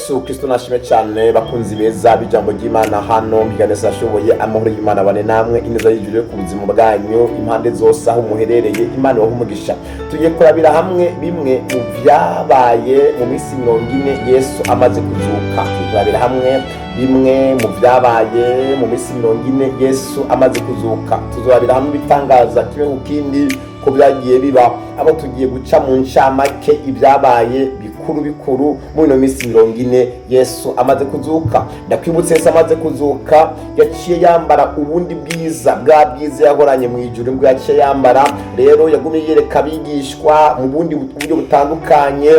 Yesu Kristo nashime cyane. Bakunzi beza b'ijambo ry'Imana hano mpiganesa ashoboye, amahoro y'Imana bane namwe, ineza y'ijuru ku buzima bwanyu impande zose aho muherereye. Imana ibahe umugisha. Tugiye kurabira hamwe bimwe mu byabaye mu minsi 40 Yesu amaze kuzuka. Tugiye kurabira hamwe bimwe mu byabaye mu minsi 40 Yesu amaze kuzuka. Tuzorabira hamwe ibitangaza kimwe ku kindi ko byagiye biba, abo tugiye guca mu ncamake ibyabaye bikuru bikuru muri ino minsi 40 Yesu amaze kuzuka. Ndakwibutse, Yesu amaze kuzuka yaciye yambara ubundi bwiza, bwa bwiza yahoranye mu ijuru bwo yaciye yambara. Rero yagumye yereka abigishwa mu bundi buryo butandukanye,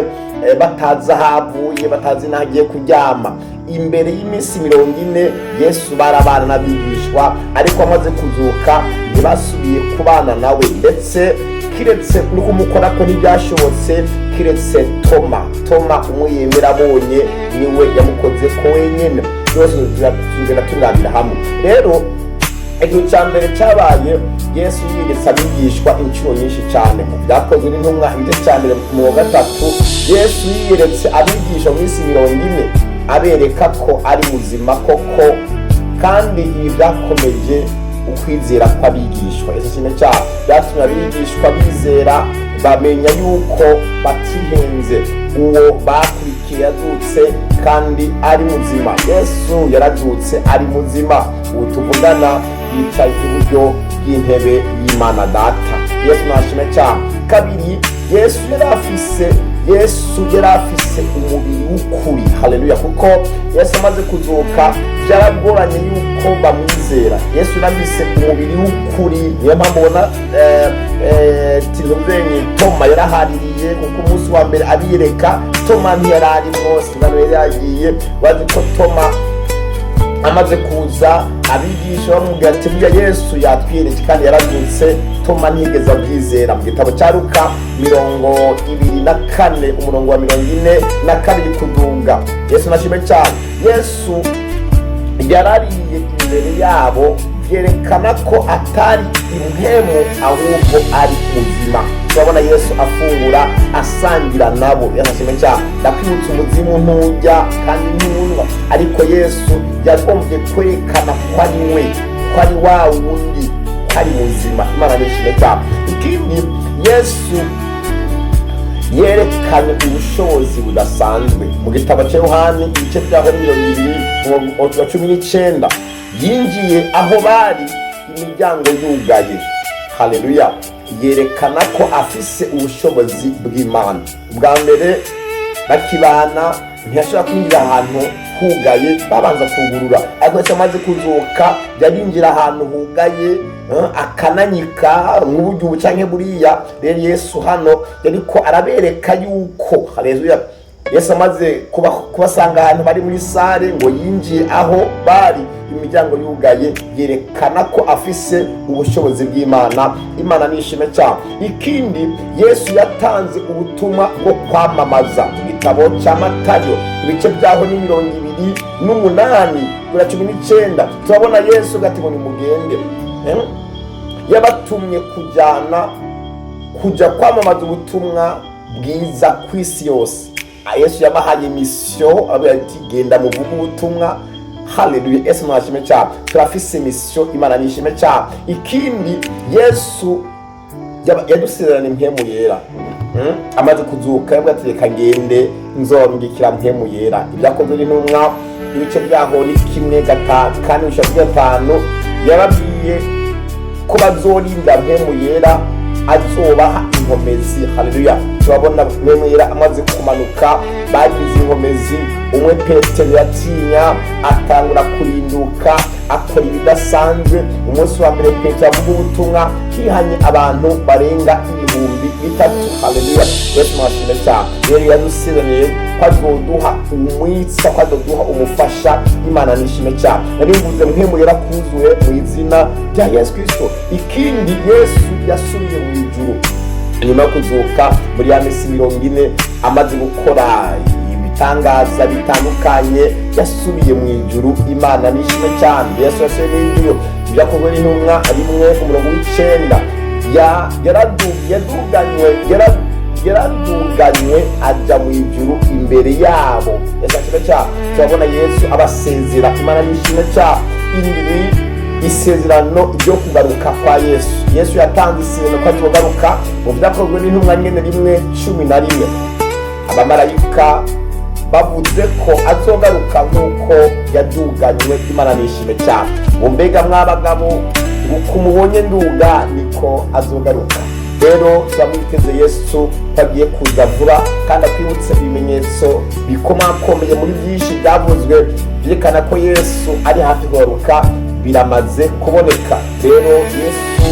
batazi aho avuye, batazi n'aho agiye kuryama. Imbere y'iminsi 40 Yesu barabana n'abigishwa, ariko amaze kuzuka ntibasubiye kubana nawe, ndetse kiretse no kumukora ko ntibyashobotse, kiretse Toma. Toma umwe yemera abonye, niwe yamukoze ko wenyine. Byose tugenda turabira hamwe. Rero ikintu cya mbere cyabaye, Yesu yiyeretse abigishwa inshuro nyinshi cyane. Mu Byakozwe n'Intumwa, igice cya mbere mu wa gatatu, Yesu yiyeretse abigishwa mu minsi 40, abereka ko ari muzima koko, kandi ibi byakomeje ukwizera kw'abigishwa. Yesu kimwe cyabo byatumye abigishwa bizera, bamenya yuko batihenze, uwo bakurikiye yazutse kandi ari muzima. Yesu yarazutse ari muzima, ubu tuvugana yicaye iburyo bw'intebe y'Imana Data. Yesu nashime cyane. Kabiri, Yesu yari afise umubiri w'ukuri. Haleluya! Kuko Yesu amaze kuzuka byaragoranye yuko bamwizera. Yesu yari afise umubiri w'ukuri, niyo mpamvu ubona tizozenye Toma yarahaririye, kuko umunsi wa mbere abiyereka Toma ntiyari arimwo, singano yari yagiye. Bazi ko Toma amaze kuza, abigisha bamubwira ati: "Burya Yesu yatwiyeretse kandi yarazutse." Toma ntiyigeze abyizera. Mu gitabo cya Luka 24, umurongo wa 42 kuduga. Yesu nashime cyane. Yesu yarariye imbere yabo, byerekana ko atari impemu ahubwo ari muzima. Turabona Yesu afungura, asangira nabo. Yesu ashime cyane. Ndakwibutsa, umuzimu ntujya kandi ntunywa, ariko Yesu yagombye kwerekana ko ari we, ko ari wa wundi, ko ari muzima. Imana nishime cyane. Ikindi, Yesu yerekanye ubushobozi budasanzwe. Mu gitabo cya Yohani, ibice byaho 20, umurongo wa 19, yinjiye aho bari imiryango yugaye. Haleluya! Yerekana ko afise ubushobozi bw'Imana. Bwa mbere bakibana ntiyashobora kwinjira ahantu hugaye, babanza kugurura, ariko Yesu amaze kuzuka yarinjira ahantu hugaye, akananyika nk'uburyo ubu canke buriya. Rero Yesu hano yariko arabereka yuko, haleluya, Yesu amaze kubasanga ahantu bari muri salle, ngo yinjiye aho bari imiryango yugaye, yerekana ko afise ubushobozi bw'Imana. Imana nishime cyane. Ikindi, Yesu yatanze ubutumwa bwo kwamamaza. Mu gitabo cya Matayo, ibice byaho ni 28 kuri 19, turabona Yesu gati ngo nimugende. Yabatumye kujyana kujya kwamamaza ubutumwa bwiza ku isi yose. Yesu yabahaye mission, ababwira ati: "Genda muvuge ubutumwa." Haleluya! Yesu mwashime cyane. Turafise mission. Imana nishime cyane. Ikindi, Yesu yadusezerana impemu yera. Amaze kuzuka yabwo ati: "Reka ngende, nzorungikira Mpemu Yera." Ibyakozwe n'Intumwa, ibice byaho ni 1, 4, gushika kuri 5, yababwiye ko bazorinda Mpemu Yera azobaha inkomezi. Haleluya! Turabona Mpemu Yera amaze kumanuka bagize inkomezi. Umwe Petero yatinya, atangura kurinduka, akora ibidasanzwe. Umunsi wa mbere Petero avuga ubutumwa, hihanye abantu barenga 3000. Haleluya! Yesu mwashime cyane. Rero yadusezeraniye ko azoduha umwitsa, ko azoduha umufasha. Imana nishime cyane. Nari mvuze Mpemu Yera kuzuye mu izina rya Yesu Kristo. Ikindi, Yesu yasubiye mu ijuru nyuma yo kuzuka muri ya minsi 40, amaze gukora ibitangaza bitandukanye, yasubiye mu ijuru. Imana nishime cyane. Yesu yasubiye mu ijuru. Ibyakozwe n'Intumwa 1, umurongo w'icenda, yaduganywe. Yaraduganywe ajya mu ijuru imbere yabo. Yesu ashimwe cyane. Turabona Yesu abasezera. Imana nishimwe cyane. Indwi, isezerano ryo kugaruka kwa Yesu. Yesu yatanze isezerano ko azogaruka mu Byakozwe n'Intumwa nyene 1:11. Abamarayika bavuze ko azogaruka nk'uko yaduganywe. Imana nishime cyane. Ngo mbega mwabagabo, uko umubonye nduga niko azogaruka. Rero turamwiteze Yesu ko agiye kuza vuba, kandi akwibutse ibimenyetso bikomakomeye muri byinshi byavuzwe byerekana ko Yesu ari hafi kugaruka, biramaze kuboneka. Rero Yesu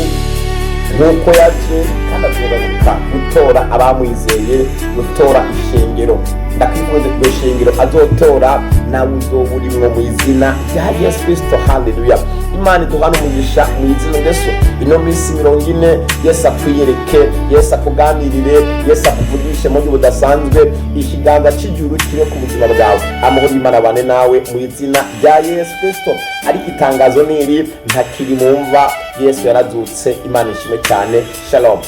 nk'uko yaje, kandi azogaruka gutora abamwizeye, gutora ishengero. Ndakwifuza iryo shengero azotora, nawe uzoba urimwo mu izina rya Yesu Kirisito. Haleluya! Imana iduhana umugisha mu izina rya Yesu. Ino minsi 40 Yesu akwiyereke, Yesu akuganirire, Yesu akuvugishe mu buryo budasanzwe. Ikiganza cy'ijuru kiri ku buzima bwawe. Amahoro y'Imana abane nawe mu izina rya Yesu Kirisito. Ariko itangazo ni iri: ntakiri mu mva, Yesu yarazutse. Imana ishimwe cyane. Shalom.